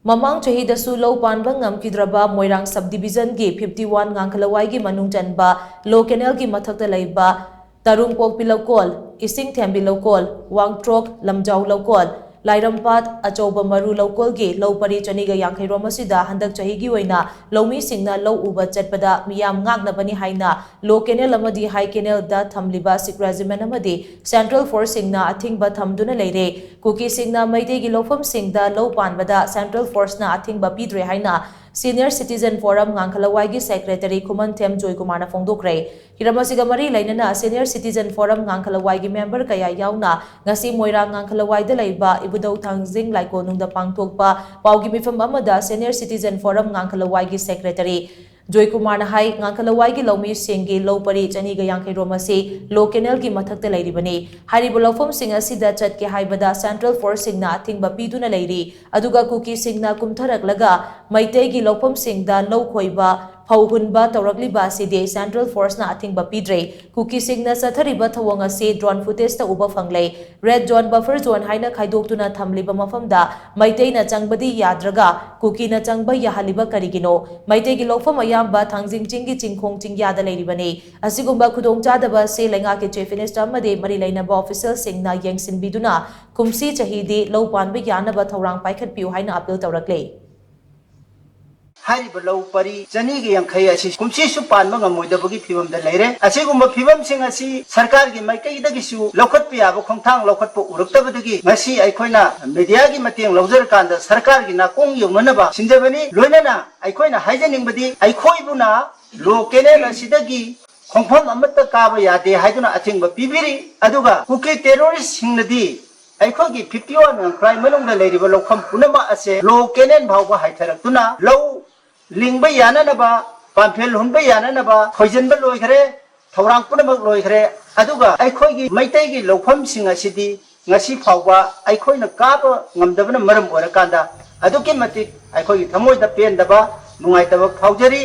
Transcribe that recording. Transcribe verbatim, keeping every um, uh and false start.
ꯃꯃꯥꯡ ꯆꯍꯤꯗꯁꯨ ꯂꯧ ꯄꯥꯟꯕ ꯉꯝꯈꯤꯗ꯭ꯔꯕ ꯃꯣꯏꯔꯥꯡ ꯁꯕ ꯗꯤꯕꯤꯖꯟꯒꯤ ꯐꯤꯐꯇꯤ ꯋꯥꯟ ꯉꯥꯡꯈꯂꯋꯥꯏꯒꯤ ꯃꯅꯨꯡ ꯆꯟꯕ ꯂꯣ ꯀꯦꯅꯦꯜꯒꯤ ꯃꯊꯛꯇ ꯂꯩꯕ ꯇꯔꯨꯡꯄꯣꯛꯄꯤ ꯂꯧꯀꯣꯜ, ꯏꯁꯤꯡꯊꯦꯝꯕꯤ ꯂꯧꯀꯣꯜ, ꯋꯥꯡꯇ꯭ꯔꯣꯛ, ꯂꯝꯖꯥꯎ ꯂꯧꯀꯣꯜ, ꯂꯥꯏꯔꯝꯄꯥꯠ, ꯑꯆꯧꯕ ꯃꯔꯨ ꯂꯧꯀꯣꯜꯒꯤ ꯂꯧ ꯄꯔꯤ ꯆꯅꯤꯒ ꯌꯥꯡꯈꯩ ꯔꯣꯝ ꯑꯁꯤꯗ ꯍꯟꯗꯛ ꯆꯍꯤꯒꯤ ꯑꯣꯏꯅ ꯂꯧꯃꯤꯁꯤꯡꯅ ꯂꯧ ꯎꯕ ꯆꯠꯄꯗ ꯃꯤꯌꯥꯝ ꯉꯥꯛꯅꯕꯅꯤ ꯍꯥꯏꯅ ꯂꯣ ꯀꯦꯅꯦꯜ ꯑꯃꯗꯤ ꯍꯥꯏ ꯀꯦꯅꯦꯜꯗ ꯊꯝꯂꯤꯕ ꯁꯤꯛ ꯔꯦꯖꯤꯃꯦꯟ ꯑꯃꯗꯤ ꯁꯦꯟꯇ꯭ꯔꯦꯜ ꯐꯣꯔꯁꯁꯤꯡꯅ ꯑꯊꯤꯡꯕ ꯊꯝꯗꯨꯅ ꯂꯩꯔꯦ꯫ ꯀꯨꯀꯤꯁꯤꯡꯅ ꯃꯩꯇꯩꯒꯤ ꯂꯧꯐꯝꯁꯤꯡꯗ ꯂꯧ ꯄꯥꯟꯕꯗ ꯁꯦꯟꯇ꯭ꯔꯦꯜ ꯐꯣꯔꯁꯅ ꯑꯊꯤꯡꯕ ꯄꯤꯗ꯭ꯔꯦ ꯍꯥꯏꯅ ꯁꯤꯅꯤꯌꯔ ꯁꯤꯇꯤꯖꯟ ꯐꯣꯔꯝ ꯉꯥꯡꯈꯂꯋꯥꯏꯒꯤ ꯁꯦꯀ꯭ꯔꯦꯇꯔꯤ ꯈꯨꯃꯟꯊꯦꯝ ꯖꯣꯏꯀꯨꯃꯥꯔꯅ ꯐꯣꯡꯗꯣꯛꯈ꯭ꯔꯦ꯫ ꯍꯤꯔꯝ ꯑꯁꯤꯒ ꯃꯔꯤ ꯂꯩꯅꯅ ꯁꯤꯅꯤꯌꯔ ꯁꯤꯇꯤꯖꯟ ꯐꯣꯔꯝ ꯉꯥꯡꯈꯂꯋꯥꯏꯒꯤ ꯃꯦꯝꯕꯔ ꯀꯌꯥ ꯌꯥꯎꯅ ꯉꯁꯤ ꯃꯣꯏꯔꯥꯡ ꯉꯥꯡꯈꯂꯋꯥꯏꯗ ꯂꯩꯕ ꯏꯕꯨꯙꯧ ꯊꯥꯡꯖꯤꯡ ꯂꯥꯏꯀꯣꯅꯨꯡꯗ ꯄꯥꯡꯊꯣꯛꯄ ꯄꯥꯎꯒꯤ ꯃꯤꯐꯝ ꯑꯃꯗ ꯁꯤꯅꯤꯌꯔ ꯁꯤꯇꯤꯖꯟ ꯐꯣꯔꯝ ꯉꯥꯡꯈꯂꯋꯥꯏꯒꯤ ꯁꯦꯀ꯭ꯔꯦꯇꯔꯤ ꯖꯣꯏꯀꯨꯃꯥꯔꯅ ꯍꯥꯏ, ꯉꯥꯡꯈꯂꯋꯥꯏꯒꯤ ꯂꯧꯃꯤꯁꯤꯡꯒꯤ ꯂꯧ ꯄꯔꯤ ꯆꯅꯤꯒ ꯌꯥꯡꯈꯩ ꯔꯣꯝ ꯑꯁꯤ ꯂꯣ ꯀꯦꯅꯦꯜꯒꯤ ꯃꯊꯛꯇ ꯂꯩꯔꯤꯕꯅꯤ꯫ ꯍꯥꯏꯔꯤꯕ ꯂꯧꯐꯝꯁꯤꯡ ꯑꯁꯤꯗ ꯆꯠꯀꯦ ꯍꯥꯏꯕꯗ ꯁꯦꯟꯇ꯭ꯔꯦꯜ ꯐꯣꯔꯁꯁꯤꯡꯅ ꯑꯊꯤꯡꯕ ꯄꯤꯗꯨꯅ ꯂꯩꯔꯤ꯫ ꯑꯗꯨꯒ ꯀꯨꯀꯤꯁꯤꯡꯅ ꯀꯨꯝꯊꯔꯛꯂꯒ ꯃꯩꯇꯩꯒꯤ ꯂꯧꯐꯝꯁꯤꯡꯗ ꯂꯧ ꯈꯣꯏꯕ, ꯐꯧ ꯍꯨꯟꯕ ꯇꯧꯔꯛꯂꯤꯕ ꯑꯁꯤꯗꯤ ꯁꯦꯟꯇ꯭ꯔꯦꯜ ꯐꯣꯔꯁꯅ ꯑꯊꯤꯡꯕ ꯄꯤꯗ꯭ꯔꯦ꯫ ꯀꯨꯀꯤꯁꯤꯡꯅ ꯆꯠꯊꯔꯤꯕ ꯊꯧꯑꯣꯡ ꯑꯁꯤ ꯗ꯭ꯔꯣꯟ ꯐꯨꯇꯦꯖꯇ ꯎꯕ ꯐꯪꯂꯦ꯫ ꯔꯦꯗ ꯖꯣꯟ, ꯕꯐꯔ ꯖꯣꯟ ꯍꯥꯏꯅ ꯈꯥꯏꯗꯣꯛꯇꯨꯅ ꯊꯝꯂꯤꯕ ꯃꯐꯝꯗ ꯃꯩꯇꯩꯅ ꯆꯪꯕꯗꯤ ꯌꯥꯗ꯭ꯔꯒ ꯀꯨꯀꯤꯅ ꯆꯪꯕ ꯌꯥꯍꯜꯂꯤꯕ ꯀꯔꯤꯒꯤꯅꯣ? ꯃꯩꯇꯩꯒꯤ ꯂꯧꯐꯝ ꯑꯌꯥꯝꯕ ꯊꯥꯡꯖꯤꯡ ꯆꯤꯡꯒꯤ ꯆꯤꯡꯈꯣꯡ ꯆꯤꯡꯌꯥꯗ ꯂꯩꯔꯤꯕꯅꯤ꯫ ꯑꯁꯤꯒꯨꯝꯕ ꯈꯨꯗꯣꯡꯆꯥꯗꯕ ꯑꯁꯤ ꯂꯩꯉꯥꯛꯀꯤ ꯆꯤꯐ ꯃꯤꯅꯤꯁꯇꯔ ꯑꯃꯗꯤ ꯃꯔꯤ ꯂꯩꯅꯕ ꯑꯣꯐꯤꯁꯤꯌꯦꯜꯁꯤꯡꯅ ꯌꯦꯡꯁꯤꯟꯕꯤꯗꯨꯅ ꯀꯨꯝꯁꯤ ꯆꯍꯤꯗꯤ ꯂꯧ ꯄꯥꯟꯕ ꯌꯥꯅꯕ ꯊꯧꯔꯥꯡ ꯄꯥꯏꯈꯠꯄꯤꯌꯨ ꯍꯥꯏꯅ ꯑꯄꯤꯜ ꯇꯧꯔꯛꯂꯦ꯫ ꯍꯥꯏꯔꯤꯕ ꯂꯧ ꯄꯔꯤ ꯆꯅꯤꯒ ꯌꯥꯡꯈꯩ ꯑꯁꯤ ꯀꯨꯝꯁꯤꯁꯨ ꯄꯥꯟꯕ ꯉꯝꯃꯣꯏꯗꯕꯒꯤ ꯐꯤꯕꯝꯗ ꯂꯩꯔꯦ꯫ ꯑꯁꯤꯒꯨꯝꯕ ꯐꯤꯕꯝꯁꯤꯡ ꯑꯁꯤ ꯁꯔꯀꯥꯔꯒꯤ ꯃꯥꯏꯀꯩꯗꯒꯤꯁꯨ ꯂꯧꯈꯠꯄ ꯌꯥꯕ ꯈꯣꯡꯊꯥꯡ ꯂꯧꯈꯠꯄ ꯎꯔꯛꯇꯕꯗꯒꯤ ꯉꯁꯤ ꯑꯩꯈꯣꯏꯅ ꯃꯦꯗꯤꯌꯥꯒꯤ ꯃꯇꯦꯡ ꯂꯧꯖꯔꯀꯥꯟꯗ ꯁꯔꯀꯥꯔꯒꯤ ꯅꯥꯀꯣꯡ ꯌꯧꯅꯅꯕ ꯁꯤꯟꯖꯕꯅꯤ꯫ ꯂꯣꯏꯅꯅ ꯑꯩꯈꯣꯏꯅ ꯍꯥꯏꯖꯅꯤꯡꯕꯗꯤ ꯑꯩꯈꯣꯏꯕꯨꯅ ꯂꯣ ꯀꯦꯅꯦꯜ ꯑꯁꯤꯗꯒꯤ ꯈꯣꯡꯐꯝ ꯑꯃꯠꯇ ꯀꯥꯕ ꯌꯥꯗꯦ ꯍꯥꯏꯗꯨꯅ ꯑꯊꯤꯡꯕ ꯄꯤꯕꯤꯔꯤ꯫ ꯑꯗꯨꯒ ꯀꯨꯀꯤ ꯇꯦꯔꯣꯔꯤꯁꯁꯤꯡꯅꯗꯤ ꯑꯩꯈꯣꯏꯒꯤ ꯐꯤꯐꯇꯤ ꯋꯥꯟ ꯉꯥꯡꯈ꯭ꯔꯥꯏ ꯃꯅꯨꯡꯗ ꯂꯩꯔꯤꯕ ꯂꯧꯐꯝ ꯄꯨꯝꯅꯃꯛ ꯑꯁꯦ ꯂꯣ ꯀꯦꯅꯦꯜ ꯐꯥꯎꯕ ꯍꯥꯏꯊꯔꯛꯇꯨꯅ ꯂꯧ ꯂꯤꯡꯕ ꯌꯥꯅꯅꯕ, ꯄꯥꯝꯐꯦꯜ ꯍꯨꯟꯕ ꯌꯥꯅꯅꯕ ꯈꯣꯏꯖꯤꯟꯕ ꯂꯣꯏꯈ꯭ꯔꯦ, ꯊꯧꯔꯥꯡ ꯄꯨꯝꯅꯃꯛ ꯂꯣꯏꯈ꯭ꯔꯦ꯫ ꯑꯗꯨꯒ ꯑꯩꯈꯣꯏꯒꯤ ꯃꯩꯇꯩꯒꯤ ꯂꯧꯐꯝꯁꯤꯡ ꯑꯁꯤꯗꯤ ꯉꯁꯤ ꯐꯥꯎꯕ ꯑꯩꯈꯣꯏꯅ ꯀꯥꯕ ꯉꯝꯗꯕꯅ ꯃꯔꯝ ꯑꯣꯏꯔꯀꯥꯟꯗ ꯑꯗꯨꯛꯀꯤ ꯃꯇꯤꯛ ꯑꯩꯈꯣꯏꯒꯤ ꯊꯃꯣꯏꯗ ꯄꯦꯟꯗꯕ, ꯅꯨꯡꯉꯥꯏꯇꯕ ꯐꯥꯎꯖꯔꯤ꯫